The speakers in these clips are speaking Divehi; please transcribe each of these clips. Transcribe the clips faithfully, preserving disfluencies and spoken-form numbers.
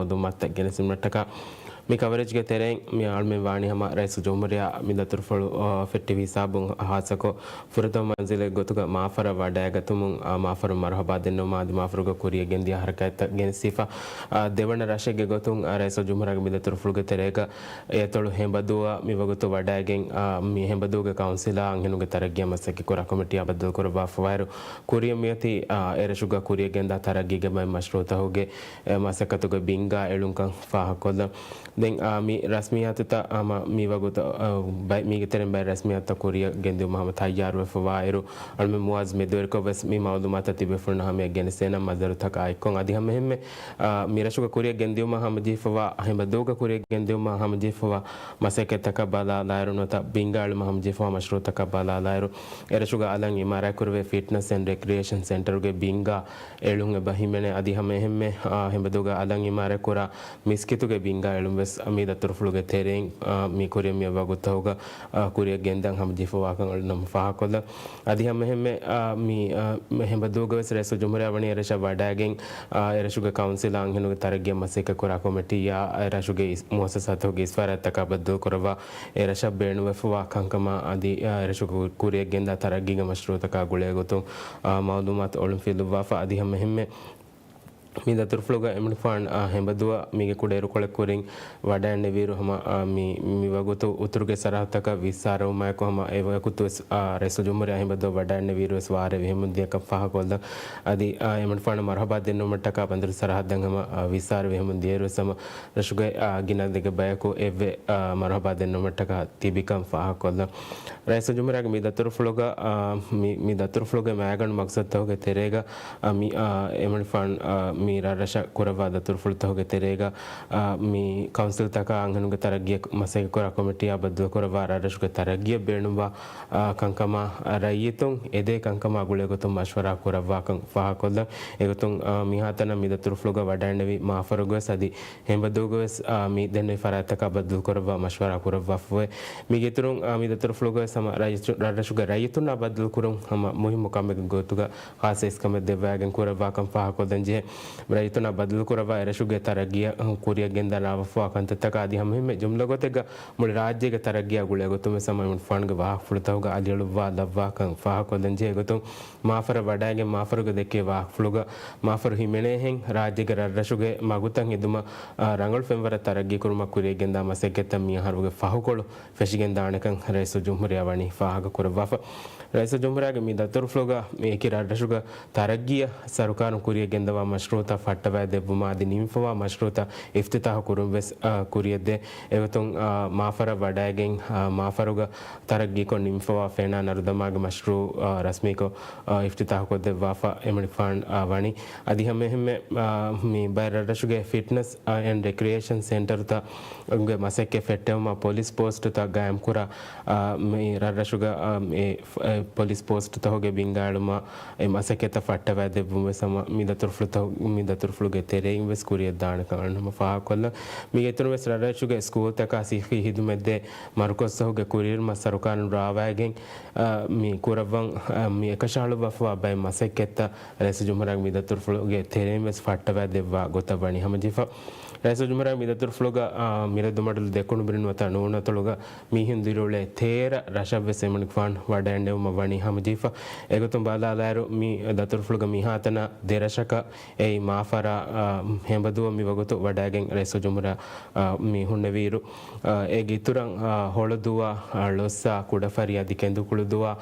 މައުލޫމާތުތައް ގެނެސްދިނުމަށްޓަކާ، މި ކަވަރޭޖްގެ ތެރެއިން މި އަޅުމެން ވާނީ ހަމަ ރައީސުލްޖުމްހޫރިއްޔާ މި ދަތުރުފުޅު، އާ، ފެއްޓެވި ހިސާބުން ހާއްސަކޮށް ފުރަތަމަ މަންޒިލެއް ގޮތުގަ މާފަރަށް ވަޑައިގަތުމުން، އާ، މާފަރުން މަރުހަބާ ދެންނެވުމާ އަދި މާފަރުގަ ކުރިއަށް ގެންދިޔަ ހަރަކާތްތައް ގެނެސްދީފަ. އާ، ދެވަނަ ރަށެއްގެ ގޮތުން، އާ، ރައީސުލްޖުމްހޫރިއްޔާގެ މި ދަތުރުފުޅުގެ ތެރޭގަ އޭތޮޅު ހެނބަދޫއަށް މި ވަގުތު ވަޑައިގެން، އާ، މި ހެނބަދޫގެ ކައުންސިލާ އަންހެނުންގެ ތަރައްގީއަށް މަސައްކަތްކުރާ ކޮމިޓީއާ ބައްދަލުކުރައްވާފަވާއިރު، ކުރިއަށް މިއޮތީ، އާ، އެރަށުގަ ކުރިއަށް ގެންދާ ތަރައްގީގެ ބައެއް މަޝްރޫއުތަކުގެ، އެ، މަސައްކަތުގެ ބިންގާ އެޅުންކަން ފާހަގަކޮށްލަން. ދެން، އާ، މި ރަސްމިއްޔާތުތައް ހަމަ މި ވަގުތު، އާ، ބައި-، މީގެ ތެރެއިން ބައެއް ރަސްމިއްޔާތުތައް ކުރިއަށް ގެންދިއުމަށް ހަމަ ތައްޔާރުވެފަވާއިރު، އަޅުމެން މުއާޒް މެދުވެރިކޮށް ވެސް މި މައުލޫމާތަށް ތިބޭފުޅުންނަށް ހަމަޔަށް ގެނެސްދޭނަން މަދަރުތަކާ އެއްކޮށް. އަދި ހަމައެހެންމެ، އާ، މި ރަށުގަ ކުރިއަށް ގެންދިއުމަށް ހަމަޖެހިފަވާ، ހެނބަދޫގަ ކުރިއަށް ގެންދިއުމަށް ހަމަޖެހިފަވާ މަސައްކަތްތަކަށް ބަލާލާއިރު، ނުވަތަ ބިންގާ އެޅުމަށް ހަމަޖެހިފަވާ މަޝްރޫއުތަކަށް ބަލާލާއިރު، އެރަށުގަ އަލަށް އިމާރާތްކުރެވޭ ފިޓްނަސް އެންޑް ރެކްރިއޭޝަން ސެންޓަރުގެ ބިންގާ އެޅުން އެބަ ހިމެނޭ. އަދި ހަމައެހެންމެ، އާ، ހެނބަދޫގަ އަލަށް އިމާރާތްކުރާ މިސްކިތުގެ ބިންގާ އެޅުން ވެސް މި ދަތުރުފުޅުގެ ތެރެއިން، އާ، މި ކުރިއަށް މި ވަގުތުތަކުގަ، އާ، ކުރިއަށް ގެންދަން ހަމަޖެހިފަވާކަން އަޅުގަނޑު ހަމަ ފާހަގަކޮށްލަން. އަދި ހަމައެހެންމެ، އާ، މި، އާ، ހެނބަދޫގަ ވެސް ރައީސުލްޖުމްހޫރިއްޔާ ވަނީ އެރަށަށް ވަޑައިގެން، އާ، އެރަށުގެ ކައުންސިލާ އަންހެނުންގެ ތަރައްގީއަށް މަސައްކަތްކުރާ ކޮމިޓީއާ، އެރަށުގެ އިސް-، މުއައްސަސާތަކުގެ އިސްފަރާތްތަކާ ބައްދަލުކުރައްވާ، އެރަށަށް ބޭނުންވެފަވާ ކަންކަމާ އަދި، އާ، އެރަށުގެ ކުރިއަށް ގެންދާ ތަރައްގީގެ މަޝްރޫއުތަކާ ގުޅޭ ގޮތުން، އާ، މައުލޫމާތު އޮޅުންފިލުއްވާފަ. އަދި ހަމައެހެންމެ މި ދަތުރުފުޅުގަ އެމަނިކުފާން، އާ، ހެނބަދޫއަށް މީގެ ކުޑައިރުކޮޅެއް ކުރިން ވަޑައިންނެވިއިރު ހަމަ، އާ، މި، މި ވަގުތު އުތުރުގެ ސަރަހައްދުތަކަށް ވިއްސާރަވުމާއެކު ހަމަ އެ ވަގުތު ވެސް، އާ، ރައީސުލްޖުމްހޫރިއްޔާ ހެނބަދޫއަށް ވަޑައިންނެވިއިރު ވެސް ވާރޭ ވިހެމުން ދިޔަކަން ފާހަގަކޮށްލަން. އަދި، އާ، އެމަނިކުފާނަށް މަރުހަބާ ދެންނެވުމަށްޓަކާ ބަނދުރު ސަރަހައްދަށް ހަމަ، އާ، ވިއްސާރަ ވިހެމުން ދިޔައިރު ވެސް ހަމަ ރަށުގެ، އާ، ގިނަ ދެގެ ބަޔަކު އެއްވެ، އާ، މަރުހަބާ ދެންނެވުމަށްޓަކާ ތިބިކަން ފާހަގަކޮށްލަން. ރައީސުލްޖުމްހޫރިއްޔާގެ މި ދަތުރުފުޅުގަ، އާ، މި، މި ދަތުރުފުޅުގެ މައިގަނޑު މަގްސަދުތަކުގެ ތެރޭގަ، އާ، މި، އާ، އެމަނިކުފާން، އާ، މި ރަށްރަށަށް ކުރައްވާ ދަތުރުފުޅުތަކުގެ ތެރޭގަ، އާ، މި ކައުންސިލްތަކާ އަންހެނުންގެ ތަރައްގީއަށް މަސައްކަތްކުރާ ކޮމިޓީއާ ބައްދަލުކުރައްވާ ރަށްރަށުގެ ތަރައްގީއަށް ބޭނުންވާ، އާ، ކަންކަމާ، އާ، ރައްޔިތުން އެދޭ ކަންކަމާ ގުޅޭ ގޮތުން މަޝްވަރާ ކުރައްވާކަން ފާހަގަކޮށްލަން. އެގޮތުން، އާ، މިހާތަނަށް މި ދަތުރުފުޅުގަ ވަޑައިންނެވި މާފަރުގަ ވެސް އަދި ހެނބަދޫގަ ވެސް، އާ، މި ދެންނެވި ފަރާތްތަކާ ބައްދަލުކުރައްވާ މަޝްވަރާ ކުރައްވާފައެވެ. މީގެ އިތުރުން، އާ، މި ދަތުރުފުޅުގަ ވެސް ހަމަ ރައްޔިތު-، ރަށްރަށުގެ ރައްޔިތުންނާ ބައްދަލުކުރުން ހަމަ މުހިއްމު ކަމެއްގެ ގޮތުގަ ޚާއްޞަ އިސްކަމެއް ދެއްވައިގެން ކުރައްވާކަން ފާހަގަކޮށްދޭން ޖެހޭ. ރައްޔިތުންނާ ބައްދަލުކުރައްވާ އެރަށުގެ ތަރައްގީއަށް ކުރިއަށް ގެންދާ ރާވާފަވާ ކަންތައްތަކާ އަދި ހަމައެހެންމެ ޖުމްލަ ގޮތެއްގަ މުޅި ރާއްޖޭގެ ތަރައްގީއާ ގުޅޭ ގޮތުން ވެސް ހަމަ އެމަނިކުފާނުގެ ވާހަކަފުޅުތަކުގަ އަލިއަޅުއްވާލައްވާކަން ފާހަގަކޮށްދޭން ޖެހޭ ގޮތުން، މާފަރަށް ވަޑައިގެން މާފަރުގަ ދެއްކޭ ވާހަކަފުޅުގަ މާފަރު ހިމެނޭހެން ރާއްޖޭގެ ރަށްރަށުގެ މަގުތައް ހެދުމަށް، އާ، ރަނގަޅު ފެންވަރަށް ތަރައްގީ ކުރުމަށް ކުރިއަށް ގެންދާ މަސައްކަތްތައް މިއަހަރުގެ ފަހުކޮޅު ފެށިގެން ދާނެކަން ރައީސުލްޖުމްހޫރިއްޔާ ވަނީ ފާހަގަ ކުރައްވާފަ. ރައީސުލްޖުމްހޫރިއްޔާގެ މި ދަތުރުފުޅުގަ މި އެކި ރަށްރަށުގަ ތަރައްގީއަށް ސަރުކާރުން ކުރިއަށް ގެންދަވާ މަޝްރޫއުތައް ފައްޓަވައި ދެއްވުމާ އަދި ނިންމިފަވާ މަޝްރޫއުތައް އިފްތިތާހު ކުރުން ވެސް، އާ، ކުރިއަށްދޭ. އެގޮތުން، އާ، މާފަރަށް ވަޑައިގެން، އާ، މާފަރުގަ ތަރައްގީކޮށް ނިންމިފަވާ ފެނާ ނަރުދަމާގެ މަޝްރޫއު، އާ، ރަސްމީކޮށް، އާ، އިފްތިތާހުކޮށްދެއްވާފަ އެމަނިކުފާން، އާ، ވަނީ. އަދި ހަމައެހެންމެ، އާ، މި ބައެއް ރަށްރަށުގެ ފިޓްނަސް، އާ، އެންޑް ރެކްރިއޭޝަން ސެންޓަރުތައް ގެ މަސައްކަތް ފެއްޓެވުމަށް ޕޮލިސް ޕޯސްޓުތައް ގާއިމްކުރާ، އާ، މި ރަށްރަށުގަ، އާ، އެ، އެ، ޕޮލިސް ޕޯސްޓުތަކުގެ ބިންގާއެޅުމަށް އެ މަސައްކަތްތައް ފައްޓަވައިދެއްވުން ވެސް ހަމަ މި ދަތުރުފުޅުތައް، މި ދަތުރުފުޅުގެ ތެރެއިން ވެސް ކުރިއަށް ދާނެކަން އަޅުގަނޑު ހަމަ ފާހަގަކޮށްލަން. މީގެ އިތުރުން ވެސް ރަށްރަށުގެ ސްކޫލްތަކާ ސިއްހީ ހިދުމަތްދޭ މަރުކަޒުތަކުގެ ކުރިއެރުމަށް ސަރުކާރުން ރާވައިގެން، އާ، މި ކުރައްވަން، އާ، މި އެކަށައަޅުއްވާފަވާ ބައެއް މަސައްކަތްތައް ރައީސުލްޖުމްހޫރިއްޔާގެ މި ދަތުރުފުޅުގެ ތެރެއިން ވެސް ފައްޓަވައިދެއްވާ ގޮތަށް ވަނީ ހަމަޖެހިފަ. ރައީސުލްޖުމްހޫރިއްޔާގެ މި ދަތުރުފުޅުގަ، އާ، މިރަދުމަޑުލު ދެކުނުބިރި ނުވަތަ ނޫނަތޮޅުގަ މީހުން ދިރިއުޅޭ ތޭރަ ރަށަށްވެސް އެމަނިކުފާނު ވަޑައެންނެވުމަށް ވަނީ ހަމަޖެހިފަ. އެގޮތުން ބަލާލާއިރު، މި ދަތުރުފުޅުގެ މިހާތަނަށް ދެރަށަކަށް އެއީ މާފަރާ، އާ، ހެނބަދޫއަށް މި ވަގުތު ވަޑައިގެން ރައީސުލްޖުމްހޫރިއްޔާ، އާ، މި ހުންނެވިއިރު، އާ، އޭގެ އިތުރަށް، އާ، ހޮޅަދޫއާ، އާ، ޅޮއްސާ، ކުޑަފަރި އަދި ކެނދުކުޅުދޫއާ،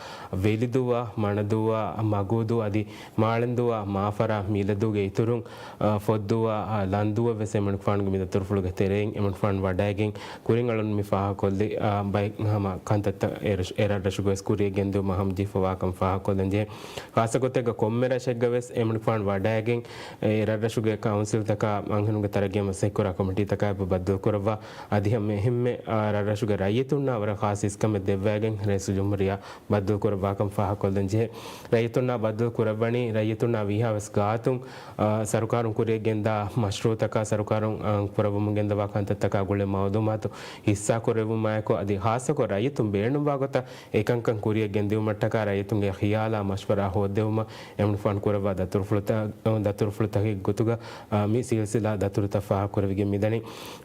ވެލިދޫއާ، މަނަދޫއާ، މަގޫދޫ އަދި މާޅެންދޫއާ، މާފަރާ، މިލަދޫގެ އިތުރުން، އާ، ފޮއްދޫއާ، އާ، ލަންދޫއަށް ވެސް އެމަނިކުފާނުގެ މި ދަތުރުފުޅުގެ ތެރެއިން އެމަނިކުފާނު ވަޑައިގެން ކުރިން އަޅުން މި ފާހަގަކޮށްލި، އާ، ބައެއް ހަމަ ކަންތައްތައް އެ ރަށު-، އެ ރަށްރަށުގަ ވެސް ކުރިއަށް ގެންދިއުމަށް ހަމަޖެހިފަވާކަން ފާހަގަކޮށްލަން ޖެހޭ. ޚާއްޞަ ގޮތެއްގަ ކޮންމެ ރަށެއްގަ ވެސް އެމަނިކުފާނު ވަޑައިގެން އެ ރަށްރަށުގެ ކައުންސިލްތަކާ އަންހެނުންގެ ތަރައްގީއަށް މަސައްކަތްކުރާ ކޮމިޓީތަކާ އެބަ ބައްދަލުކުރައްވާ. އަދި ހަމަ އެހެންމެ، އާ، ރަށްރަށުގެ ރައްޔިތުންނާ ވަރަށް ޚާއްޞަ އިސްކަމެއް ދެއްވައިގެން ރައީސުލްޖުމްހޫރިއްޔާ ބައްދަލުކުރައްވާކަން ފާހަގަކޮށްލަން ޖެހޭ. ރައްޔިތުންނާ ބައްދަލު ކުރައްވަނީ، ރައްޔިތުންނާ ވީހާވެސް ގާތުން، އާ، ސަރުކާރުން ކުރިއަށް ގެންދާ މަޝްރޫއުތަކާ، ސަރުކާރުން، އާ، ކުރައްވަމުން ގެންދަވާ ކަންތައްތަކާ ގުޅޭ މައުލޫމާތު ހިއްސާކުރެއްވުމާއެކު، އަދި ޚާއްޞަކޮށް ރައްޔިތުން ބޭނުންވާ ގޮތަށް އެކަންކަން ކުރިއަށް ގެންދިއުމަށްޓަކާ ރައްޔިތުންގެ ޚިޔާލާ މަޝްވަރާ ހޯއްދެވުމަށް އެމަނިކުފާނު ކުރައްވާ ދަތުރުފުޅުތައް، ދަތުރުފުޅު ގޮތުގަ، އާ، މި ސިލްސިލާ ދަތުރުތައް ފާހަގަކުރެވިގެން މިދަނީ.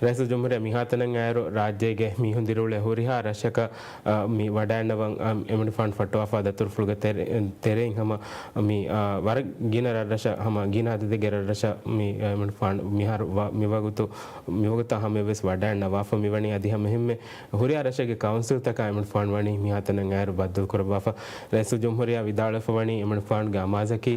ރައީސުލްޖުމްހޫރިއްޔާ މިހާތަނަށް އައިރު ރާއްޖޭގެ މީހުން ދިރިއުޅޭ ހުރިހާ ރަށަކަށް، އާ، މި ވަޑައިންނަވަން، އާ، އެމަނިފާން ފައްޓަވާފާ ދަތުރުފުޅުގެ ތެރެ-، ތެރެއިން ހަމަ މި، އާ، ވަރަށް ގިނަ ރަށްރަށަށް ހަމަ ގިނަ އަދަދެއްގެ ރަށްރަށަށް މި، އާ، އެމަނިފާން މިހާރު ވަ-، މިވަގުތު، މިވަގުތާ ހަމަޔަށްވެސް ވަޑައިންނަވާފަ މިވަނީ. އަދި ހަމައެހެންމެ ހުރިހާ ރަށެއްގެ ކައުންސިލްތަކާ އެމަނިފާން ވަނީ މިހާތަނަށް އައިރު ބައްދަލުކުރައްވާފަ. ރައީސުލްޖުމްހޫރިއްޔާ ވިދާޅުވެފަ ވަނީ އެމަނިފާންގެ އަމާޒަކީ،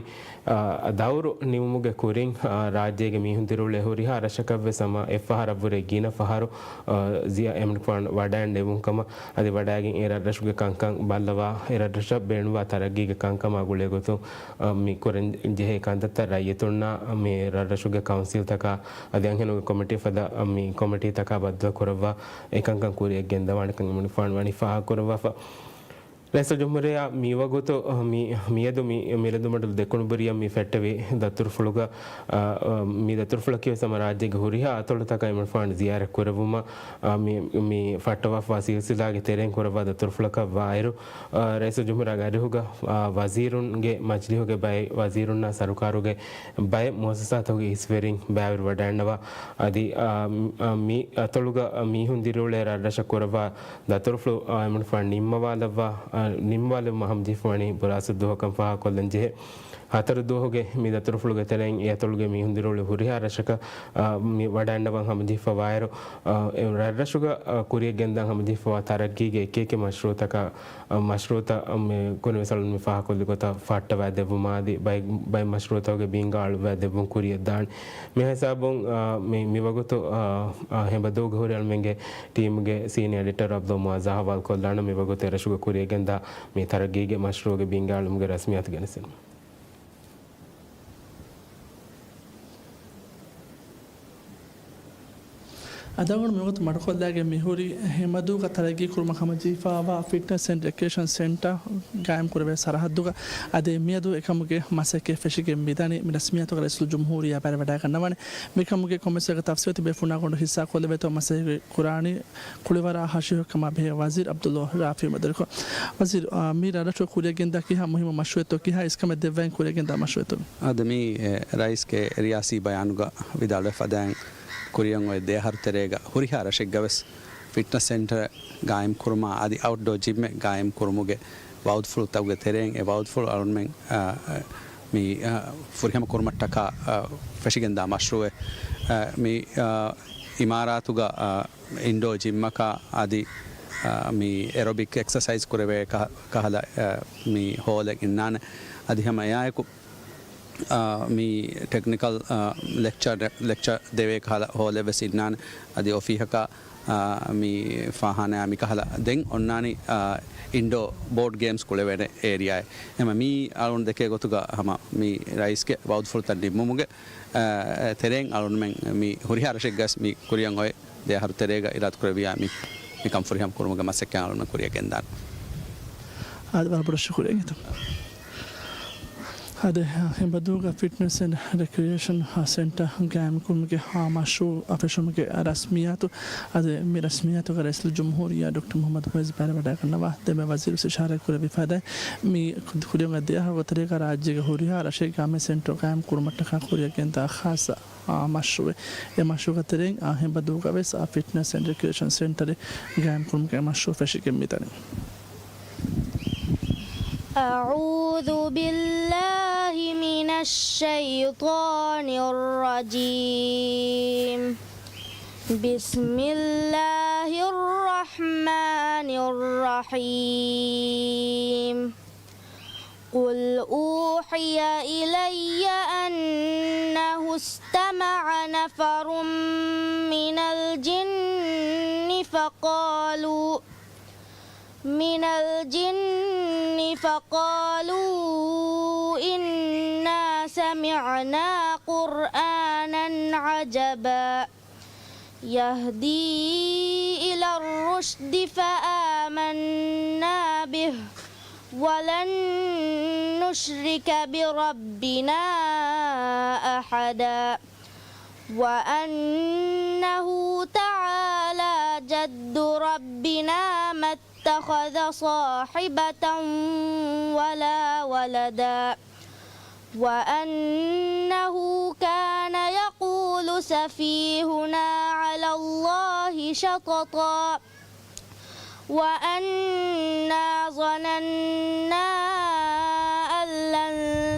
އާ، ދައުރު ނިމުމުގެ ކުރިން، އާ، ރާއްޖޭގެ މީހުން ދިރިއުޅޭ ހުރިހާ ރަށަކަށްވެސް ހަމަ އެއްފަހަރަށްވުރެ ގިނަ ފަހަރު، އާ، ޒިޔާ-، އެމަނިފާން ވަޑައިން ނެވުން ކަމަށް އަދި ވަޑައިގެން އެ ރަށްރަށުގެ ކަންކަން ބައްލަވާ، އެ ރަށްރަށަށް ބޭނުންވާ ތަރައްގީގެ ކަންކަމާ ގުޅޭ ގޮތުން، އާ، މި ކުރަން ޖެހޭ ކަންތައްތައް ރައްޔިތުންނާ މި ރަށްރަށުގެ ކައުންސިލްތަކާ އަދި އަންހެނުންގެ ކޮމިޓީ ފަދަ، އާ، މި ކޮމިޓީތަކާ ބައްދަލުކުރައްވާ އެކަންކަން ކުރިއަށް ގެންދަވާނެކަން އެމަނިފާން ވަނީ ފާހަގަކުރައްވާފަ. ރައީސުލްޖުމްހޫރިއްޔާ މިވަގުތު، މި، މިއަދު މި މިލަދުމަޑުލު ދެކުނުބުރިއަށް މި ފެއްޓެވި ދަތުރުފުޅުގަ، އާ، މި ދަތުރުފުޅަކީ ވެސް ހަމަ ރާއްޖޭގެ ހުރިހާ އަތޮޅުތަކަށް އެމަނިފާން ޒިޔާރަތް ކުރެއްވުމަށް، އާ، މި، މި ފައްޓަވާފާ ސިލްސިލާގެ ތެރެއިން ކުރައްވާ ދަތުރުފުޅަކަށް ވާއިރު، އާ، ރައީސުލްޖުމްހޫރިއްޔާގެ އަރިހުގަ، އާ، ވަޒީރުންގެ މަޖިލީހުގެ ބައެއް ވަޒީރުންނާ ސަރުކާރުގެ ބައެއް މުއައްސަސާތަކުގެ އިސްވެރިން ބައިވެރިވަޑައިންނަވާ، އަދި، އާ، މި އަތޮޅުގަ މީހުން ދިރިއުޅޭ ރަށްރަށަށް ކުރައްވާ ދަތުރުފުޅު، އާ، އެމަނިފާން ނިންމަވާލައްވާ، އާ، ނިންމަވާލެވުމަށް ހަމަޖެހިފަވަނީ ބުރާސް ދުވަހަކަށް ފާހަގަކޮށްލަން ޖެހޭ. ހަތަރު ދުވަހުގެ މި ދަތުރުފުޅުގެ ތެރެއިން އެ އަތޮޅުގެ މީހުން ދިރިއުޅޭ ހުރިހާ ރަށަކަށް، އާ، މި ވަޑައިންނަވަން ހަމަޖެހިފަވާއިރު، އާ، އެ ރަށްރަށުގަ، އާ، ކުރިއަށް ގެންދަން ހަމަޖެހިފަވާ ތަރައްގީގެ އެކިއެކި މަޝްރޫއުތަކާ، އާ، މަޝްރޫއުތައް، އާ، މި ކުރިން ވެސް އަޅުން މި ފާހަގަކޮށްލި ގޮތަށް ފައްޓަވައިދެއްވުމާ އަދި ބައެއް، ބައެއް މަޝްރޫއުތަކުގެ ބިންގާ އަޅުވައިދެއްވުން ކުރިއަށްދާނެ. މި ހިސާބުން، އާ، މި، މިވަގުތު، އާ، އާ، ހެނބަދޫގެ ހުރި އަޅުމެންގެ ޓީމުގެ ސީނިއަރ އެޑިޓަރު އަބްދުﷲ މުއާޒް އަހުވާލުކޮށްލާނަން މިވަގުތު އެރަށުގަ ކުރިއަށްގެންދާ މި ތަރައްގީގެ މަޝްރޫއުގެ ބިންގާ އަޅުމުގެ ރަސްމިއްޔާތު ގެނެސްދިނުމަށް. އަދި އަޅުގަނޑު މިވަގުތު މަޑުކޮށްލައިގެން މިހުރީ ހެނބަދޫގަ ތަރައްގީ ކުރުމަށް ހަމަޖެހިފައިވާ ފިޓްނަސް އެންޑް ރެކްރިއޭޝަން ސެންޓަރ ގާއިމް ކުރެވޭ ސަރަހައްދުގަ. އަދި މިއަދު އެކަމުގެ މަސައްކަތް ފެށިގެން މިދަނީ. މި ރަސްމިއްޔާތުގަ ރައީސުލްޖުމްހޫރިއްޔާ ބައިވެރިވަޑައިގަންނަވާނެ. މިކަމުގެ ކޮންމެސް ތަފްސީލް ތިބޭފުޅުންނާ ގޮނޑު ހިއްސާކޮށްލެވޭތޯ މަސައްކަތް ކުރާނީ ކުޅިވަރާ ހަށިހުކަމާ ބެހޭ ވަޒީރު ޢަބްދުﷲ ރާފިޢު މަދުރިކޮށް. ވަޒީރު، އާ، މި ރަށްރަށުގަ ކުރިއަށްގެންދާ ކިހާ މުހިއްމު މަޝްރޫޢެއްތޯ ކިހާ އިސްކަމެއް ދެއްވައިން ކުރިއަށްގެންދާ މަޝްރޫޢެއްތޯ؟ އަދި މީ، އެ، ރައީސްގެ ރިޔާސީ ބަޔާނުގަ ވިދާޅުވެފަ ދާން ކުރިއަށް އޮތް ދެ އަހަރު ތެރޭގަ ހުރިހާ ރަށެއްގަވެސް ފިޓްނަސް ސެންޓަރެއް ގާއިމް ކުރުމާ އަދި އައުޓްޑޯ ޖިމްއެއް ގާއިމް ކުރުމުގެ ވައުދުފުޅުތަކުގެ ތެރެއިން އެ ވައުދުފުޅު އަޅުންމެން، އާ، މި، އާ، ފުރިހަމަ ކުރުމަށްޓަކާ، އާ، ފެށިގެންދާ މަޝްރޫޢެއް. އާ، މި، އާ، އިމާރާތުގަ، އާ، އިންޑޯ ޖިމްއަކާ އަދި، އާ، މި އެރޮބިކް އެކްސަސައިޒް ކުރެވޭ ކަ-، ކަހަލަ، އާ، މި ހޯލެއް އިންނާނެ. އަދި ހަމަ އެއާއެކު، އާ، މި ޓެކްނިކަލް، އާ، ލެކްޗަރ، ލެކްޗަރ ދެވޭ ކަހަލަ ހޯލެއް ވެސް އިންނާނެ. އަދި އޮފީހަކާ، އާ، މި ފާޚާނާ މި ކަހަލަ ދެން އޮންނާނީ، އާ، އިންޑޯ ބޯޑް ގޭމްސް ކުޅެވޭނެ އޭރިއާއެއް. އެމަ މީ އަޅުން ދެކޭ ގޮތުގަ ހަމަ މި ރައީސްގެ ވައުދުފުޅުތައް ނިންމުމުގެ އާ، ތެރެއިން އަޅުންމެން މި ހުރިހާ ރަށެއްގަސް މި ކުރިއަށް އޮތް ދެ އަހަރު ތެރޭގަ އިރާދަކުރެއްވިޔާ މި، މިކަން ފުރިހަމަ ކުރުމުގެ މަސައްކަތް އަޅުންމެން ކުރިއަށް ގެންދާނެ. އާދެ، ވަރަށް ބޮޑަށް ޝުކުރިއްޔާ އިނގޭތޯ. އާދެ، ހެނބަދޫގަ ފިޓްނަސް އެންޑް ރެކްރިއޭޝަން ސެންޓަރ ގާއިމްކުރުމުގެ މަޝްރޫޢު ފެށުމުގެ ރަސްމިއްޔާތު، އާދެ، މި ރަސްމިއްޔާތުގަ ރައީސުލްޖުމްހޫރިއްޔާ ޑޮކްޓަރ މުޙައްމަދު ފައިޒް ބައިވެރިވަޑައިގަންނަވާ، ދެންމެ ވަޒީރު ވެސް އިޝާރާތް ކުރެއްވި ފަދައިން މި ކުރިއަށް އޮތް ދެ އަހަރު ތެރޭގަ ރާއްޖޭގެ ހުރިހާ ރަށެއްގަ މި ސެންޓަރު ގާއިމް ކުރުމަށްޓަކާ ކުރިއަށް ގެންދާ ޚާއްޞަ، އާ، މަޝްރޫޢެއް. އެ މަޝްރޫޢުގެ ތެރެއިން، އާ، ހެނބަދޫގަ ވެސް، އާ، ފިޓްނަސް އެންޑް ރެކްރިއޭޝަން ސެންޓަރެއް ގާއިމް ކުރުމުގެ މަޝްރޫޢު ފެށިގެން މިދަނީ. أعوذ بالله من الشيطان الرجيم. بسم الله الرحمن الرحيم. قل أوحي إلي أنه استمع نفر من الجن فقالوا، من الجن فقالوا إنا سمعنا قرآنا عجبا. يهدي إلى الرشد فآمنا به ولن نشرك بربنا أحدا وأنه تعالى جد ربنا ما اتخذ صاحبة ولا ولدا وأنه كان يقول سفيهنا على الله شططا وأنا ظننا أن لن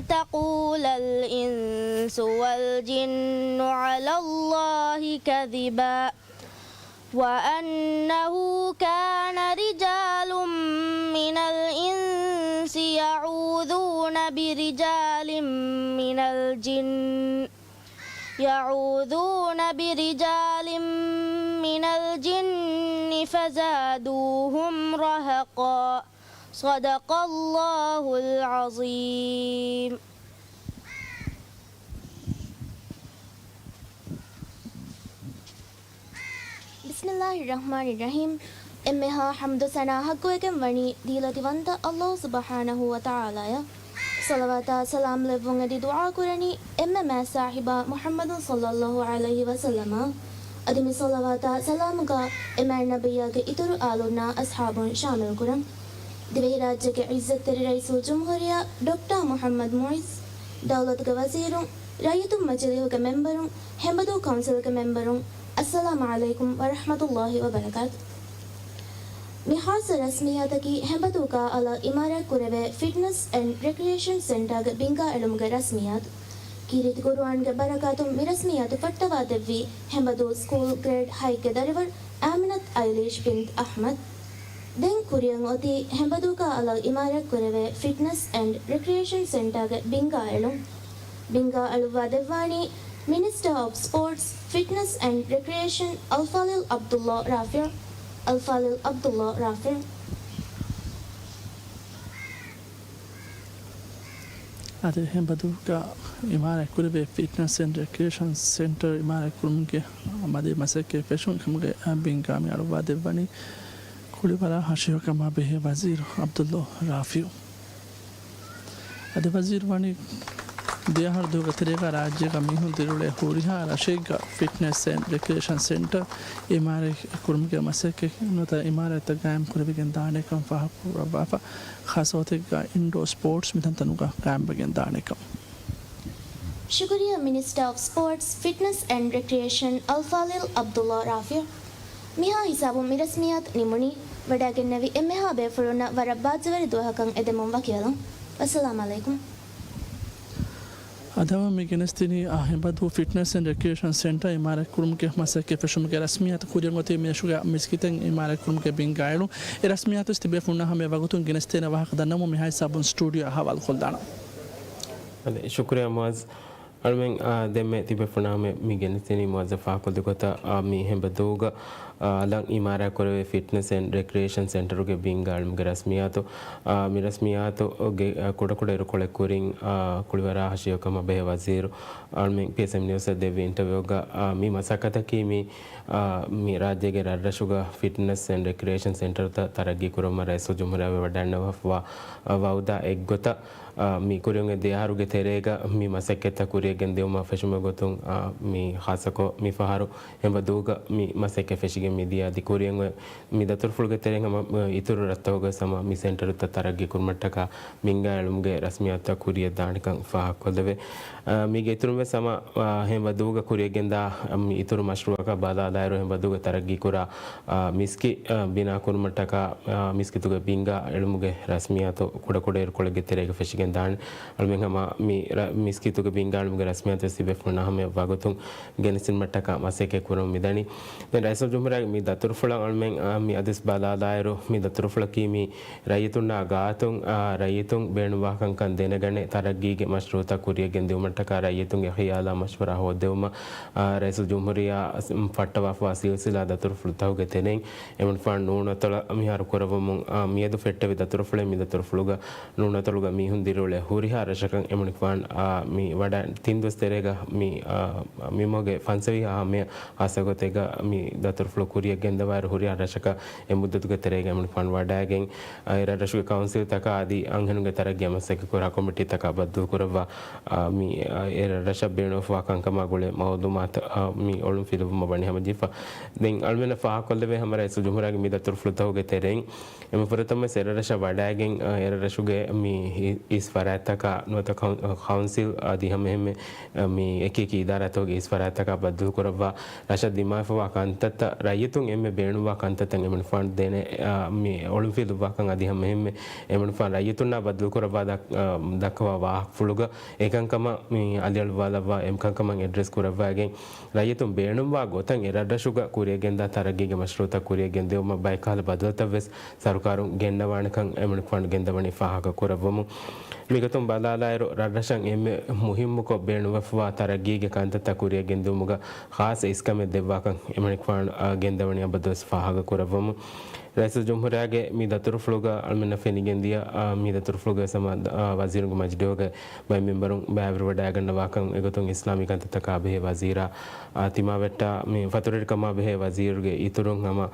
تقول الإنس والجن على الله كذبا وأنه كان رجال من الإنس يعوذون برجال من الجن يعوذون برجال من الجن فزادوهم رهقا. صدق الله العظيم. بسم الله الرحمن الرحيم. އެންމެހާ ޙަމްދު ސަނާ ޙައްޤުވެގެން ވަނީ ދީލަތިވަންތަ ﷲ ސުބްޙާނަހޫ ވަތަޢާލާއަށް. ޞަލަވާތާ ސަލާމް ލެއްވުން އެދި ދުޢާ ކުރަނީ އެންމެ މާތް ސާހިބާ މުޙައްމަދު ޞައްލައްލާހު ޢަލައިހި ވަސައްލަމަށް. އަދި މި ޞަލަވާތާ ސަލާމުގަ އެ މާތް ނަބިއްޔާގެ އިތުރު އާލުންނާ އަޞްޙާބުން ޝާމިލް ކުރަން. ދިވެހިރާއްޖޭގެ ޢިއްޒަތްތެރި ރައީސުލްޖުމްހޫރިއްޔާ ޑޮކްޓާ މުޙައްމަދު މުޢިއްޒު، ދައުލަތުގެ ވަޒީރުން، ރައްޔިތުން މަޖިލީހުގެ މެންބަރުން، ހެނބަދޫ ކައުންސިލްގެ މެންބަރުން، އައްސަލާމު ޢަލައިކުމް ވަރަޙްމަތުﷲ ވަބަރަކާތު. މި ޚާއްޞަ ރަސްމިއްޔާތަކީ ހެނބަދޫގާ އަލަށް އިމާރާތްކުރެވޭ ފިޓްނަސް އެންޑް ރެކްރިއޭޝަން ސެންޓާގެ ބިންގާ އެޅުމުގެ ރަސްމިއްޔާތު. ކީރިތި ޤުރުއާންގެ ބަރަކާތުން މި ރަސްމިއްޔާތު ފައްޓަވާ ދެއްވީ ހެނބަދޫ ސްކޫލް ގްރޭޑް ހައެއްގެ ދަރިވަރު އާމިނަތު އައިލީޝް ބިންތު އަޙްމަދު. ދެން ކުރިއަށް އޮތީ ހެނބަދޫގާ އަލަށް އިމާރާތްކުރެވޭ ފިޓްނަސް އެންޑް ރެކްރިއޭޝަން ސެންޓާގެ ބިންގާ އެޅުން. ބިންގާ އަޅުއްވާ ދެއްވާނީ މިނިސްޓަރ އޮފް ސްޕޯޓްސް، ފިޓްނަސް އެންޑް ރެކްރިއޭޝަން އަލްފާޟިލް ޢަބްދުﷲ ރާފިޢު. އަލްފާޟިލް ޢަބްދުﷲ ރާފިޢު. އަދި ހެނބަދޫގަ އިމާރާތްކުރެވޭ ފިޓްނަސް އެންޑް ރެކްރިއޭޝަން ސެންޓަރ އިމާރާތްކުރުމުގެ މަދީ މަސައްކަތް ފެށުން ކަމުގެ ބިންގާ މި އަޅުއްވާ ދެއްވަނީ ކުޅިވަރާ ހަށިގޮކަމާ ބެހޭ ވަޒީރު ޢަބްދުﷲ ރާފިޢު. އަދި ވަޒީރު ވަނީ ދެއަހަރު ދުވަހުގެ ތެރޭގަ ރާއްޖޭގަ މީހުން ދިރިއުޅޭ ހުރިހާ ރަށެއްގަ ފިޓްނަސް އެންޑް ރެކްރިއޭޝަން ސެންޓަރ އިމާރާތް ކުރުމުގެ މަސައްކަތް ނުވަތަ އިމާރާތްތައް ގާއިމް ކުރެވިގެން ދާނެކަން ފާހަގަކުރައްވާފަ، ޚާއްޞަ ގޮތެއްގަ އިންޑޯ ސްޕޯޓްސް މިތަންތަނުގަ ގާއިމްވެގެން ދާނެކަން. ޝުކުރިއްޔާ މިނިސްޓަރ އޮފް ސްޕޯޓްސް، ފިޓްނަސް އެންޑް ރެކްރިއޭޝަން އަލްފާޟިލް ޢަބްދުﷲ ރާފިޢު. މިހާ ހިސާބުން މި ރަސްމިއްޔާތު ނިމުނީ. ވަޑައިގެންނެވި އެންމެހާ ބޭފުޅުންނަށް ވަރަށް ބާއްޖަވެރި ދުވަހަކަށް އެދެމުން ވަކިވެލަން. ވައްސަލާމް ޢަލައިކުމް. އަދި މި ގެނެސްދިނީ އާ ހެނބަދޫ ފިޓްނަސް އެންޑް ރެކްރިއޭޝަން ސެންޓަރ އިމާރާތް ކުރުމުގެ މަސައްކަތް ފެށުމުގެ ރަސްމިއްޔާތު ކުރިއަށް އޮތީ މި ރަށުގެ މިސްކިތެއް އިމާރާތް ކުރުމުގެ ބިންގާ އެޅުން. އެ ރަސްމިއްޔާތު ތިބޭފުޅުންނާ ހަމަ ވަގުތުން ގެނެސްދޭނެ ވާހަކަ ދަންނަވަމުން މިހާ ހިސާބުން ސްޓޫޑިއޯ އަހަވާލު ކޮށްލާނަން. އަދި ޝުކުރިއްޔާ މުޢައްޒަ. އަޅުމެން، އާ، ދެންމެ ތިބޭފުޅުންނާ ހަމަ މި ގެނެސްދިނީ މުޢައްޒަ ފާހަގަކޮށްދި ގޮތަށް، އާ، މި ހެނބަދޫގަ، އާ، އަލަށް އިމާރާތް ކުރެވޭ ފިޓްނަސް އެންޑް ރެކްރިއޭޝަން ސެންޓަރުގެ ބިންގާ އެޅުމުގެ ރަސްމިއްޔާތު. އާ، މި ރަސްމިއްޔާތުގެ، އާ، ކުޑަކުޑަ އިރުކޮޅެއް ކުރިން، އާ، ކުޅިވަރާ ހަށިގޮކަމާ ބެހޭ ވަޒީރު އަޅުމެން ޕީއެސްއެމް ނިއުސްއަށް ދެއްވި އިންޓަވިއުގަ، އާ، މި މަސައްކަތަކީ މި، އާ، މި ރާއްޖޭގެ ރަށްރަށުގަ ފިޓްނަސް އެންޑް ރެކްރިއޭޝަން ސެންޓަރުތައް ތަރައްގީ ކުރުމަށް ރައީސުލްޖުމްހޫރިއްޔާ ވެވަޑައިގަންނަވާފައިވާ، އާ، ވައުދާ އެއްގޮތަށް، އާ، މި ކުރިއަށް އޮތް ދެ އަހަރުގެ ތެރޭގަ މި މަސައްކަތްތައް ކުރިއަށް ގެންދިއުމަށް ފެށުމުގެ ގޮތުން، އާ، މި ޚާއްޞަކޮށް މި ފަހަރު ހެނބަދޫގަ މި މަސައްކަތް ފެށިގެން މިދިޔަ އަދި ކުރިއަށް އޮތް މި ދަތުރުފުޅުގެ ތެރެއިން ހަމަ، އާ، އިތުރު ރަށްތަކުގަ ހަމަ މި ސެންޓަރުތައް ތަރައްގީ ކުރުމަށްޓަކާ ބިންގާ އެޅުމުގެ ރަސްމިއްޔާތުތައް ކުރިއަށް ދާނެކަން ފާހަގަކޮށްލެވޭ. އާ، މީގެ އިތުރުން ވެސް ހަމަ، އާ، ހެނބަދޫގަ ކުރިއަށް ގެންދާ، އާ، މި އިތުރު މަޝްރޫއަކަށް ބަލާލާއިރު ހެނބަދޫގަ ތަރައްގީ ކުރާ، އާ، މިސްކިތް، އާ، ބިނާ ކުރުމަށްޓަކާ، އާ، މިސްކިތުގެ ބިންގާ އެޅުމުގެ ރަސްމިއްޔާތު ކުޑަކުޑަ އިރުކޮޅެއްގެ ތެރޭގަ ފެށިގެން ދާނެ. އަޅުމެން ހަމަ މި ރަ-، މިސްކިތުގެ ބިންގާ އެޅުމުގެ ރަސްމިއްޔާތު ތިބޭފުޅުންނާ ހަމަ ވަގުތުން ގެނެސްދިނުމަށްޓަކާ މަސައްކަތް ކުރަމުން މިދަނީ. ދެން ރައީސުލްޖުމްހޫރިއްޔާގެ މި ދަތުރުފުޅަށް އަޅުމެން، އާ، މި އަދިސް ބަލާލާއިރު، މި ދަތުރުފުޅަކީ މި ރައްޔިތުންނާ ގާތުން، އާ، ރައްޔިތުން ބޭނުންވާކަންކަން ދެނެގަނެ، ތަރައްގީގެ މަޝްރޫއުތައް ކުރިއަށް ގެންދިއުމަށްޓަކާ ރައްޔިތުންގެ ޚިޔާލާ މަޝްވަރާ ހޯއްދެވުމަށް، އާ، ރައީސުލްޖުމްހޫރިއްޔާ ފައްޓަވާފައިވާ ސިލްސިލާ ދަތުރުފުޅުތަކުގެ ތެރެއިން އެމަނިކުފާނު ނޫނަތޮޅަށް މިހާރު ކުރައްވަމުން، އާ، މިއަދު ފެއްޓެވި ދަތުރުފުޅެއް މި ދަތުރުފުޅުގަ ނޫނަތޮޅުގަ މީހުން ދިރިއުޅޭ ހުރިހާ ރަށަކަށް އެމަނިކުފާނު، އާ، މި ވަޑައި ތިން ދުވަސް ތެރޭގަ މި، އާ، މި މަހުގެ ފަންސަވީހާ ހަމަޔަށް ހާއްސަ ގޮތެއްގަ މި ދަތުރުފުޅު ކުރިއަށް ގެންދަވާއިރު، ހުރިހާ ރަށަކަށް އެ މުއްދަތުގެ ތެރޭގަ އެމަނިކުފާނު ވަޑައިގެން، އާ، އެ ރަށްރަށުގެ ކައުންސިލްތަކާ އަދި އަންހެނުންގެ ތަރައްގީއަށް މަސައްކަތްކުރާ ކޮމިޓީތަކާ ބައްދަލުކުރައްވާ، އާ، މި، އާ، އެ ރަށްރަށަށް ބޭނުންވެފަވާ ކަންކަމާ ގުޅޭ މައުލޫމާތު، އާ، މި އޮޅުން ފިލުވުމަށް ވަނީ ހަމަޖެހިފަ. ދެން އަޅުމެންނަށް ފާހަގަކޮށްލެވޭ ހަމަ ރައީސުލްޖުމްހޫރިއްޔާގެ މި ދަތުރުފުޅުތަކުގެ ތެރެއިން އެންމެ ފުރަތަމަ އެ ރަށަށް ވަޑައިގެން، އަ، އެ ރަށުގެ މި އި-، އިސް ފަރާތްތަކާ ނުވަތަ ކައު-، ކައުންސިލް އަދި ހަމައެހެންމެ، އަ، މި އެކި އެކި އިދާރާތަކުގެ އިސް ފަރާތްތަކާ ބައްދަލުކުރައްވާ، ރަށަށް ދިމާވެފަވާ ކަންތައްތައް، ރައްޔިތުން އެންމެ ބޭނުންވާ ކަންތައްތައް އެމަނިކުފާނު ދޭނެ، އަ، މި އޮޅުންފިލުއްވާކަން އަދި ހަމައެހެންމެ އެމަނިކުފާނު ރައްޔިތުންނާ ބައްދަލުކުރައްވާ ދަ-، އަ، ދައްކަވާ ވާހަކަފުޅުގަ އެކަންކަމަށް މި އަލިއަޅުވާލައްވާ އެކަންކަމަށް އެޑްރެސް ކުރައްވާގެން، ރައްޔިތުން ބޭނުންވާ ގޮތަށް އެ ރަށްރަށުގަ ކުރިއަށް ގެންދާ ތަރައްގީގެ މަޝްރޫއުތައް ކުރިއަށް ގެންދިއުމަށް ބައެއް ކަހަލަ ބަދަލުތައް ވެސް ސަރުކާރުން ގެންނަވާނެކަން އެމަނިކުފާނު ގެންދަވަނީ ފާހަގަ ކުރައްވަމުން. މިގޮތުން ބަލާލާއިރު، ރަށްރަށަށް އެންމެ މުހިއްމުކޮށް ބޭނުންވެފަވާ ތަރައްގީގެ ކަންތައްތައް ކުރިއަށް ގެންދިއުމުގަ ޚާއްޞަ އިސްކަމެއް ދެއްވާކަން އެމަނިކުފާނު، އާ، ގެންދަވަނީ އަބަދުވެސް ފާހަގަ ކުރައްވަމުން. ރައީސުލްޖުމްހޫރިއްޔާގެ މި ދަތުރުފުޅުގަ އަޅުމެންނަށް ފެނިގެންދިޔަ، އާ، މި ދަތުރުފުޅުގައި ސަމާ، އާ، ވަޒީރުންގެ މަޖިލީހުގެ ބައެއް މެންބަރުން ބައިވެރިވަޑައިގަންނަވާކަން އެގޮތުން އިސްލާމީ ކަންތައްތަކާ ބެހޭ ވަޒީރާ، އާ، ތިމާވެއްޓާ މި ފަތުރުވެރިކަމާ ބެހޭ ވަޒީރުގެ އިތުރުން ހަމަ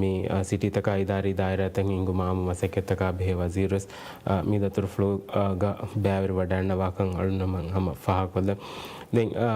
މި، އާ، ސިޓީތަކާ އިދާރީ ދާއިރާތައް ހިންގުމަށް އާއްމު މަސައްކަތްތަކާ ބެހޭ ވަޒީރުވެސް، އާ، މި ދަތުރުފުޅުގަ ބައިވެރިވަޑައިގަންނަވާކަން އަޅުގަނޑުމެން ހަމަ ފާހަގަކޮށްލަން. ދެން، އާ،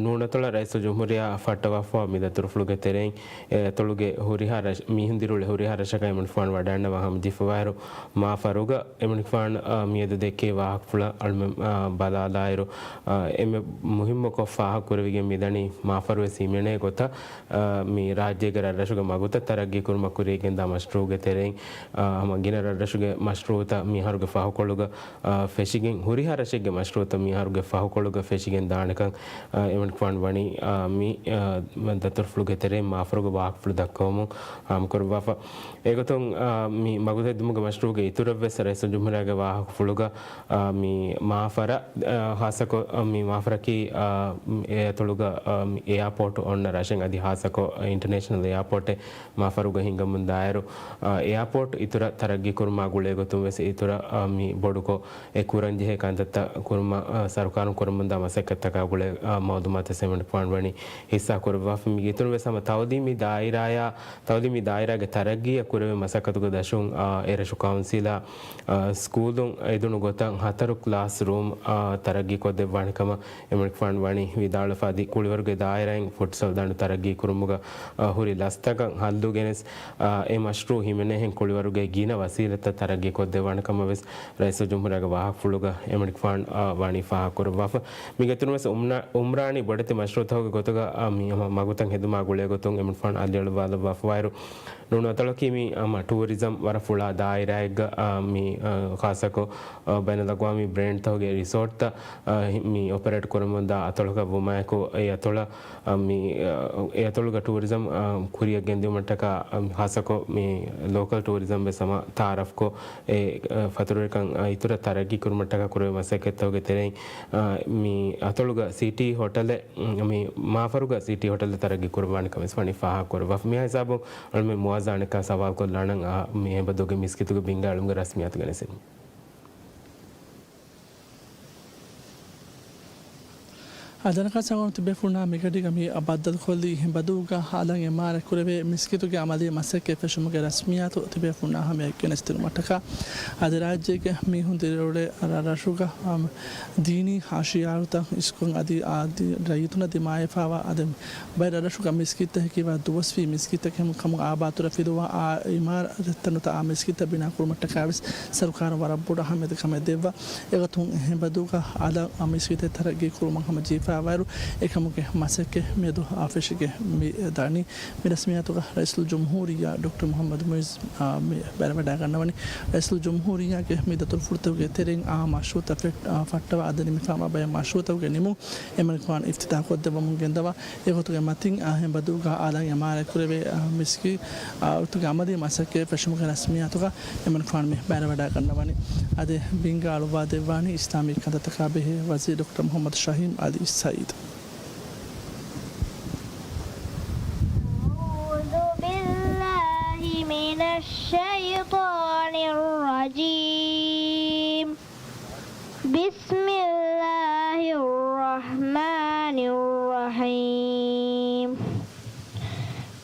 ނޫނަތޮޅަށް ރައީސުލްޖުމްހޫރިއްޔާ ފައްޓަވާފަވާ މި ދަތުރުފުޅުގެ ތެރެއިން، އެ އަތޮޅުގެ ހުރިހާ ރަށް-، މީހުން ދިރިއުޅޭ ހުރިހާ ރަށަކަށް އެމަނިކުފާނު ވަޑައިގަންނަވާ ހަމަޖެހިފަވާއިރު، މާފަރުގަ އެމަނިކުފާނު، އާ، މިއަދު ދެއްކޭ ވާހަކަފުޅަށް އަޅުމެން، އާ، ބަލާލާއިރު، އާ، އެންމެ މުހިއްމުކޮށް ފާހަގަކުރެވިގެން މިދަނީ މާފަރުވެސް ހިމެނޭ ގޮތަށް، އާ، މި ރާއްޖޭގެ ރަށްރަށުގެ މަގުތައް ތަރައްގީކުރުމަށް ކުރިއަށްގެންދާ މަޝްރޫޢުގެ ތެރެއިން، އާ، ހަމަ ގިނަ ރަށްރަށުގެ މަޝްރޫޢުތައް މިހާރުގެ ފަހުކޮޅުގަ، އާ، ފެށިގެން، ހުރިހާ ރަށެއްގެ މަޝްރޫޢުތައް މިހާރުގެ ފަހުކޮޅުގަ ފެށިގެން ދާނެކަން، އާ، އެމަނިކުފާނު ވަނީ، އާ، މި، އާ، ދަތުރުފުޅުގެ ތެރެއިން މާފަރުގެ ވާހަކަފުޅު ދައްކަވަމުން އާއްމުކުރައްވާފަ. އެގޮތުން، އާ، މި މަގުތައް ހެދުމުގެ މަޝްރޫޢުގެ އިތުރަށްވެސް ރައީސުލްޖުމްހޫރިއްޔާގެ ވާހަކަފުޅުގަ، އާ، މި މާފަރަށް، އާ، ހާއްސަކޮށް، އާ، މި މާފަރަކީ، އާ، އެ އަތޮޅުގަ، އާ، މި އެއާޕޯޓު އޮންނަ ރަށެއް އަދި ހާއްސަކޮށް އިންޓަރނޭޝަނަލް އެއާޕޯޓެއް މާފަރުގަ ހިންގަމުން ދާއިރު، އާ، އެއާޕޯޓް އިތުރަށް ތަރައްގީކުރުމާ ގުޅޭގޮތުން ވެސް އިތުރަށް، އާ، މި ބޮޑުކޮށް އެ ކުރަންޖެހޭ ކަންތައްތައް ކުރުމަށް، އާ، ސަރުކާރުން ކުރަމުންދާ މަސައްކަތްތަކާ ގުޅޭ، އާ، މައުލޫމާތު އެމަނިކުފާނު ވަނީ ހިއްސާ ކުރައްވާފަ. މި އިތުރުން ވެސް ހަމަ ތައުލީމީ ދާއިރާޔާ، ތައުލީމީ ދާއިރާގެ ތަރައްގީއަށް ކުރެވޭ މަސައްކަތުގެ ދަށުން، އާ، އެރަށު ކައުންސިލާ، އާ، ސްކޫލުން އެދުނު ގޮތަށް ހަތަރު ކްލާސް ރޫމް، އާ، ތަރައްގީ ކޮށްދެއްވާނެ ކަމަށް އެމަނިކުފާނު ވަނީ ވިދާޅުވެފަ. އަދި ކުޅިވަރުގެ ދާއިރާއިން ފުޓްސަލް ދަނޑު ތަރައްގީ ކުރުމުގަ، އާ، ހުރި ލަސްތަކަށް ހައްލު ގެނެސް، އާ، އެ މަޝްރޫޢު ހިމެނޭހެން ކުޅިވަރުގެ ގިނަ ވަސީލަތްތައް ތަރައްގީ ކޮށްދެއްވާނެ ކަމަށް ވެސް ރައީސުލްޖުމްހޫރިއްޔާގެ ވާހަކަފުޅުގަ އެމަނިކުފާނު، އާ، ވަނީ ފާހަގަކުރައްވާފަ. މީގެ އިތުރުން ވެސް އުމްނާ-، އުމްރާނީ ބޮޑެތި މަޝްރޫޢުތަކުގެ ގޮތުގަ، އާ، މި ހަމަ މަގުތައް ހެދުމާ ގުޅޭ ގޮތުން އެމަނިކުފާނު އަލިއަޅުވާލައްވާފަވާއިރު، ނޫނު އަތޮޅަކީ މި ހަމަ ޓޫރިޒަމް ވަރަށް ފުޅާ ދާއިރާއެއްގަ، އާ، މި، އާ، ޚާއްޞަކޮށް، އާ، ބައިނަލްއަގްވާމީ ބްރޭންޑްތަކުގެ ރިސޯޓްތައް، އާ، ހި-، މި އޮޕަރޭޓް ކުރަމުންދާ އަތޮޅަކަށް ވުމާއެކު، އެ އަތޮޅަށް އަ، މި، އަ، އެ އަތޮޅުގަ ޓޫރިޒަމް، އަ، ކުރިއަށް ގެންދިއުމަށްޓަކާ، އަ، ހާއްސަކޮށް މި ލޯކަލް ޓޫރިޒަމް ވެސް ހަމަ ތައާރަފްކޮށް، އެ، އަ، ފަތުރުވެރިކަން، އަ، އިތުރަށް ތަރައްގީ ކުރުމަށްޓަކާ ކުރެވޭ މަސައްކަތްތަކުގެ ތެރެއިން، އަ، މި އަތޮޅުގަ ސިޓީ ހޮޓަލެއް، މި މާފަރުގަ ސިޓީ ހޮޓަލެއް ތަރައްގީ ކުރައްވާނެ ކަމަށް ވެސް ވަނީ ފާހަގަކުރައްވާފަ. މިހާ ހިސާބުން އަޅުމެން މުވާޒާނެކާ ސަވާލުކޮށްލާނަން، އަ، މި ހެނބަދޫގެ މިސްކިތުގެ ބިންގާ އަޅުމުގެ ރަސްމިއްޔާތުގެ ނެސިން. އަދި އަނެއްކާ ސަގަނު ތިބޭފުޅުންނާ މިގަޑީގަ މި ބައްދަލުކޮށްލީ ހެނބަދޫގަ އަލަށް އެމްއާރްއައި ކުރެވޭ މިސްކިތުގެ އަމަލީ މަސައްކަތް ފެށުމުގެ ރަސްމިއްޔާތު ތިބޭފުޅުންނާ ހަމަޔަށް ގެނެސްދިނުމަށްޓަކާ. އަދި ރާއްޖޭގެ މީހުން ދިރިއުޅޭ ރަށްރަށުގަ، އަމް، ދީނީ ހަށިޔާރުތައް އިސްކޮށް އަދި، އަދި ރައްޔިތުންނަށް ދިމާވެފަވާ އަދި ބައެއް ރަށްރަށުގަ މިސްކިތްތައް ހެކިވާ ދުވަސްވީ މިސްކިތްތަކެއް ކަމުގެ އާބާތުރަށް ފިލުވާ އާ އިމާރާތްތައް ނުވަތަ އާ މިސްކިތްތައް ބިނާ ކުރުމަށްޓަކާ ވެސް ސަރުކާރުން ވަރަށް ބޮޑު އަހައްމިޔަތެއް ކަމެއް ދެއްވާ. އެގޮތުން ހެނބަދޫގަ އަލަށް މިސްކިތެއް ތަރައްގީ ކުރުމަށް ހަމަޖެހިފައިވާއިރު، އެކަމުގެ މަސައްކަތް މިއަދު އާ ފެށިގެން މި ދަނީ. މި ރަސްމިއްޔާތުގަ ރައީސުލްޖުމްހޫރިއްޔާ ޑޮކްޓަރ މުޙައްމަދު މުޢިއްޒު، އާ، މި ބައިވެރިވަޑައިގަންނަވަނީ. ރައީސުލްޖުމްހޫރިއްޔާގެ މި ދަތުރުފުޅުތަކުގެ ތެރެއިން އާ މަޝްރޫޢުތައް ފެ-، އާ، ފައްޓަވާ އަދި ނިމިފާމާ ބައެއް މަޝްރޫޢުތަކުގެ ނިމުން އެމަނިކުފާނު އިފްތިތާޙް ކޮށްދެއްވަމުން ގެންދަވާ. އެގޮތުގެ މަތިން، އާ، ހެނބަދޫގަ އަލަށް އެމްއާރްއައި ކުރެވޭ، އާ، މިސްކިތުގެ އަމަލީ މަސައްކަތް ފެށުމުގެ ރަސްމިއްޔާތުގަ އެމަނިކުފާނު މި ބައިވެރިވަޑައިގަންނަވަނީ. އަދި ބިންގާ އަޅުއްވާ ދެއްވާނީ އިސްލާމީ ކަންތައްތަކާ ބެހޭ ވަޒީރު ޑޮކްޓަރ މުޙައްމަދު ޝަހީމް އަލީ ސައީދު. أعوذ بالله من الشيطان الرجيم. بسم الله الرحمن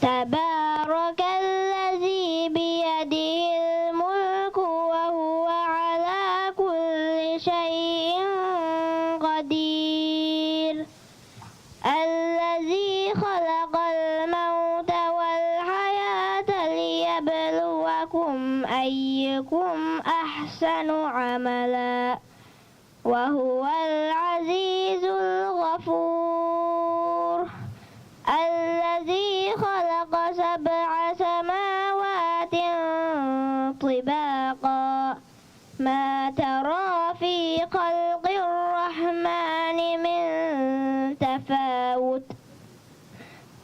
تبارك الذي بيده الملك وهو على كل شيء قدير. الذي خلق الموت والحياة ليبلوكم أيكم أحسن عملا وهو العزيز الغفور. الذي خلق سبع سماوات طباقا ما ترى في خلق الرحمن من تفاوت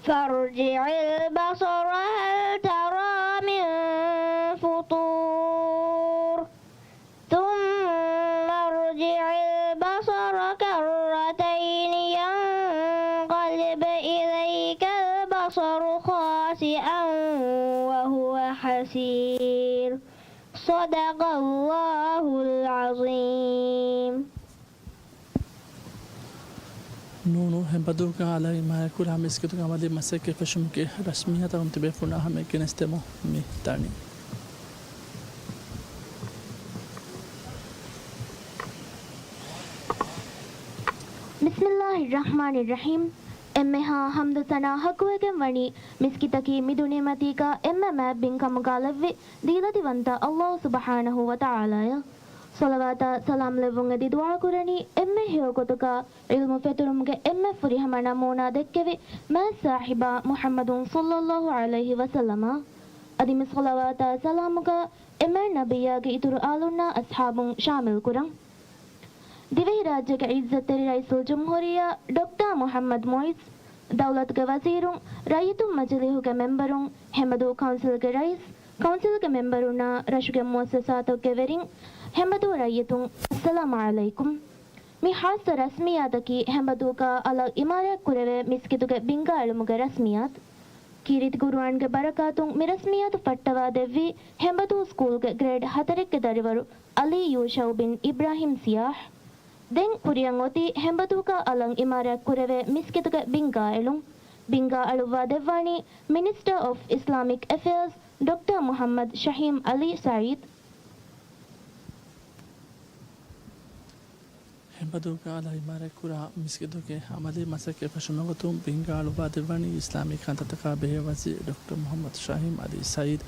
فارجع البصر هل ترى من فطور ثم ارجع البصر كرتين ينقلب إليك البصر خاسئا وهو حسير. صدق الله العظيم. ނޫނު ހެނބަދޫގަ އަލަށް އިމާރާތްކުރާ މިސްކިތުގެ އަމަލީ މަސައްކަތް ފެށުމުގެ ރަސްމިއްޔާތު ތަކުން ތިބޭފުޅުންނާ ހަމަޔަށް ގެނެސްދެމުން މި ދަނީ. ބިސްމިއްލާހި ރަޙްމާނި ރަޙީމް. އެންމެހާ ޙަމްދު ސަނާ ޙައްޤުވެގެން ވަނީ މިސްކިތަކީ މި ދުނިޔެމަތީގަ އެންމެ މާތް ބިންކަމުގަ ލެއްވި ދީލަތިވަންތަ އައްލާހު ސުބްޙާނަހޫ ވަތަޢާލާއަށް. ޞަލަވާތާ ސަލާމް ލެއްވުން އެދި ދުޢާ ކުރަނީ އެންމެ ހެޔޮ ގޮތުގަ ޢިލްމު ފެތުރުމުގެ އެންމެ ފުރިހަމަ ނަމޫނާ ދެއްކެވި މާތް ސާހިބާ މުޙައްމަދު ޞައްލައްލާހު ޢަލައިހި ވަސައްލަމަށް. އަދި މި ޞަލަވާތާ ސަލާމުގަ އެ މާތް ނަބިއްޔާގެ އިތުރު އާލުންނާ އަޞްޙާބުން ޝާމިލް ކުރަން. ދިވެހިރާއްޖޭގެ ޢިއްޒަތްތެރި ރައީސުލްޖުމްހޫރިއްޔާ ޑޮކްޓާ މުޙައްމަދު މުޢިއްޒު، ދައުލަތުގެ ވަޒީރުން، ރައްޔިތުން މަޖިލީހުގެ މެމްބަރުން، ހެނބަދޫ ކައުންސިލްގެ ރައީސް، ކައުންސިލްގެ މެމްބަރުންނާ ރަށުގެ މުއައްސަސާތަކުގެ ވެރިން، ހެނބަދޫ ރައްޔިތުން، އައްސަލާމު ޢަލައިކުމް. މި ޚާއްޞަ ރަސްމިއްޔާތަކީ ހެނބަދޫގަ އަލަށް އިމާރާތްކުރެވޭ މިސްކިތުގެ ބިންގާ އެޅުމުގެ ރަސްމިއްޔާތު. ކީރިތި ޤުރުއާންގެ ބަރަކާތުން މި ރަސްމިއްޔާތު ފައްޓަވާދެއްވީ ހެނބަދޫ ސްކޫލްގެ ގްރޭޑް ހަތަރެއްގެ ދަރިވަރު ޢަލީ ޔޫޝައު ބިން އިބްރާހިމް ސިޔާޙް. ދެން ކުރިއަށް އޮތީ ހެނބަދޫގަ އަލަށް އިމާރާތް ކުރެވޭ މިސްކިތުގެ ބިންގާ އެޅުން. ބިންގާ އަޅުއްވާ ދެއްވާނީ މިނިސްޓަރ އޮފް އިސްލާމިކް އެފެއާޒް ޑޮކްޓަރ މުޙައްމަދު ޝަހީމް ޢަލީ ސަޢީދު. ހެނބަދޫގަ އަލަށް އިމާރާތްކުރާ މިސްކިތުގެ އަމަލީ މަސައްކަތް ފެށުމުގެ ގޮތުން ބިންގާ އަޅުއްވާ ދެއްވަނީ އިސްލާމީ ކަންތައްތަކާ ބެހޭ ވަޒީރު ޑޮކްޓަރ މުޙައްމަދު ޝަހީމް ޢަލީ ސަޢީދު.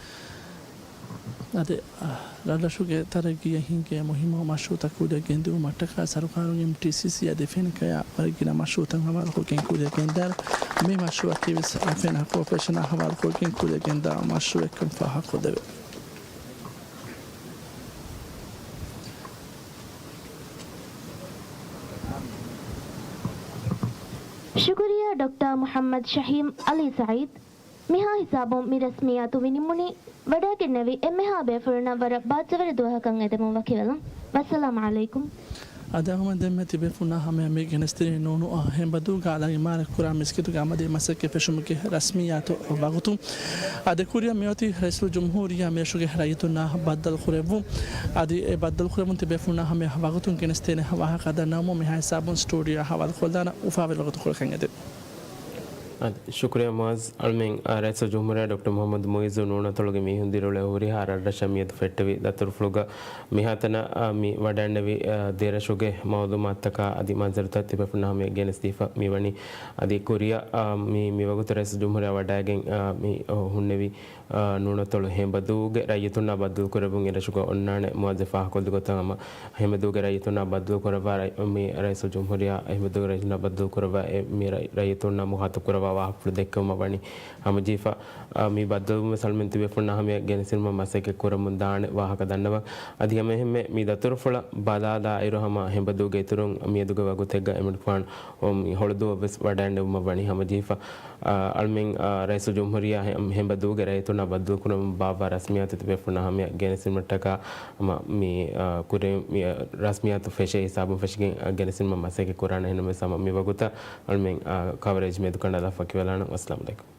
އަދި، އަ، ރަށްރަށުގެ ތަރައްގީއަށް ހިންގޭ މުހިއްމު މަޝްރޫޢުތަކާ ކުރިއަށް ގެންދިއުމަށްޓަކާ ސަރުކާރުން އެމްޓީސީސީ އަދި އެފްއެން ކަޔާ ވަރަށް ގިނަ މަޝްރޫޢުތައް ހަވާލުކޮށްގެން ކުރިއަށް ގެންދާނެ. މި މަޝްރޫޢަކީ ވެސް އެފްއެން ކޯޕަރޭޝަނާ ހަވާލުކޮށްގެން ކުރިއަށް ގެންދާ މަޝްރޫޢެއްކަން ފާހަގަކޮށްދެވޭ. ޝުކުރިއްޔާ ޑޮކްޓަރ މުޙައްމަދު ޝަހީމް ޢަލީ ސަޢީދު. މިހާ ހިސާބުން މި ރަސްމިއްޔާތު ވި ނިމުނީ، ވަޑައިގެންނެވި އެންމެހާ ބޭފުޅުންނަށް ވަރަށް ބާއްޖަވެރި ދުވަހަކަށް އެދެމުން ވަކިވެލަން. ވައްސަލާމު ޢަލައިކުމް. އަދި އަޅުގަނޑުމެން ދެންމެ ތިބޭފުޅުންނާ ހަމަޔަށް މި ގެނެސްދިނީ ނޫނު އަށް ހެނބަދޫގަ އަލަށް އިމާރާތްކުރާ މިސްކިތުގެ އަމަލީ މަސައްކަތް ފެށުމުގެ ރަސްމިއްޔާތު ވަގުތު. އަދި ކުރިއަށް މިއޮތީ ރައީސުލްޖުމްހޫރިއްޔާ މިރަށުގެ ރައްޔިތުންނާ ބައްދަލުކުރެއްވުން. އަދި އެ ބައްދަލުކުރެއްވުން ތިބޭފުޅުންނާ ހަމަޔަށް ވަގުތުން ގެނެސްދޭނެ ވާހަކަ ދަންނަވަމުން މިހާ ހިސާބުން ސްޓޫޑިއޯއާ ހަވާލުކޮށްލާނަން އުފާވެރި ވަގުތުކޮޅަކަށް އެދެން. އަދި ޝުކުރިއްޔާ މުޢައްޒަ. އަޅުމެން، އާ، ރައީސުލްޖުމްހޫރިއްޔާ ޑޮކްޓަރ މުޙައްމަދު މުޢިއްޒު ނޫނަތޮޅުގެ މީހުން ދިރިއުޅޭ ހުރިހާ ރަށްރަށަށް މިއަދު ފެއްޓެވި ދަތުރުފުޅުގަ މިހާތަނަށް، އާ، މި ވަޑައިގެންނެވި، އާ، ދެރަށުގެ މަޢުލޫމާތުތަކާ އަދި މަންޒަރުތައް ތިބޭފުޅުންނާ ހަމަޔަށް ގެނެސްދީފަ މިވަނީ. އަދި ކުރިއަށް، އާ، މި، މިވަގުތު ރައީސުލްޖުމްހޫރިއްޔާ ވަޑައިގެން، އާ، މި، އާ، ހުންނެވި، އާ، ނޫނަތޮޅު ހެނބަދޫގެ ރައްޔިތުންނާ ބައްދަލުކުރެއްވުން އެރަށުގަ އޮންނާނެ މުއައްޒަފާ ކޮށްލި ގޮތަށް ހަމަ ހެނބަދޫގެ ރައްޔިތުންނާ ބައްދަލުކުރައްވާ ރައި-، މި ރައީސުލްޖުމްހޫރިއްޔާ ހެނބަދޫގެ ރައްޔިތުންނާ ބައްދަލުކުރައްވާ އެ މި ރައި-، ރައްޔިތުންނާ މުޚާތަބް ކުރައްވާ ވާހަކަފުޅު ދެއްކެވުމަށް ވަނީ ހަމަޖެހިފަ. އާ، މި ބައްދަލުވުން ވެސް އަޅުމެން ތިބޭފުޅުންނާ ހަމަޔަށް ގެނެސްދިނުމަށް މަސައްކަތް ކުރަމުން ދާނެ ވާހަކަ ދަންނަވަން. އަދި ހަމައެހެންމެ މި ދަތުރުފުޅަށް ބަލާލާ އިރު ހަމަ ހެނބަދޫގެ އިތުރުން މިއަދުގެ ވަގުތެއްގަ އެމަނިކުފާނު އޮ، މި ހޮޅުދުވަހު ވެސް ވަޑައިގެންނެވުމަށް ވަނީ ހަމަޖެހިފަ. އާ، އަޅުމެން، އާ، ރައީސުލްޖުމްހޫރިއްޔާ ހެ-، ހެނބަދޫގެ ރައްޔިތުންނާ ބައްދަލުކުރަމުން ބާއްވާ ރަސްމިއްޔާތު ތިބޭފުޅުންނާ ހަމަޔަށް ގެނެސްދިނުމަށްޓަކާ ހަމަ މި، އާ، ކުރިން މި، އާ، ރަސްމިއްޔާތު ފެށޭ ހިސާބުން ފެށިގެން، އާ، ގެނެސްދިނުމަށް މަސައްކަތް ކުރާނެ. އެހެންނަމަވެސް ހަމަ މި ވަގުތަށް އަޅުމެން، އާ، ކަވަރޭޖް މިއަދު ކަނޑައަޅާފަ ވަކިވެލާނަން. އައްސަލާމު ޢަލައިކުމް.